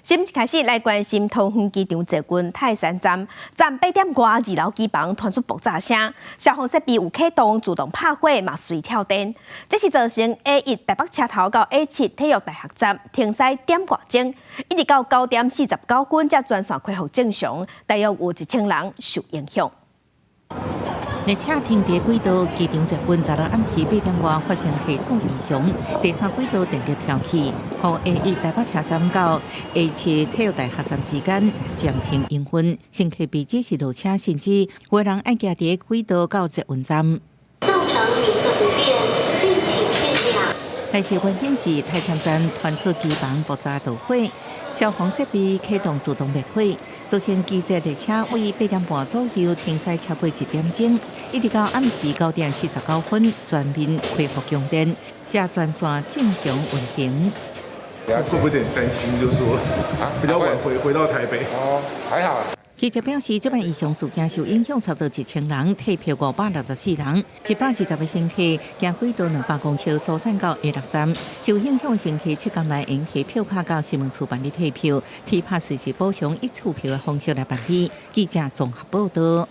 新聞開始來關心桃園機場捷運泰山站，站8點外二樓機房傳出爆炸聲，消防設備有啟動自動拍火，嘛隨跳電。這是造成 A1台北車頭到 A7體育大學站停駛點外鐘，一直到9點49分才全線恢復正常，大約有1000人受影響。列車停佇軌道，機場捷運昨昏暗時8點外發生系統異常，第三軌道電力跳起，予 A1台北車站到 A7體育大學站之間暫停營運，乘客被指示落車，甚至有人愛行佇軌道到捷運站。造成您的不便，敬請見諒。代誌關鍵是泰山站傳出機房爆炸導火，消防設備啟動自動滅火，造成機捷列車為8點半左右停駛超過1點鐘，一直到暗時9點49分全面恢復供電，才全線正常運行。會不會有點擔心？就是說啊，比較晚回到台北。哦，還好。記者表示，這擺異常事件受影響差不多1000人，退票564人，120個乘客經軌道200公尺疏散到 A6站。受影響乘客7工內用提票卡到新聞處辦理退票，提拍隨時補償一次票的方式來辦理。記者綜合報道。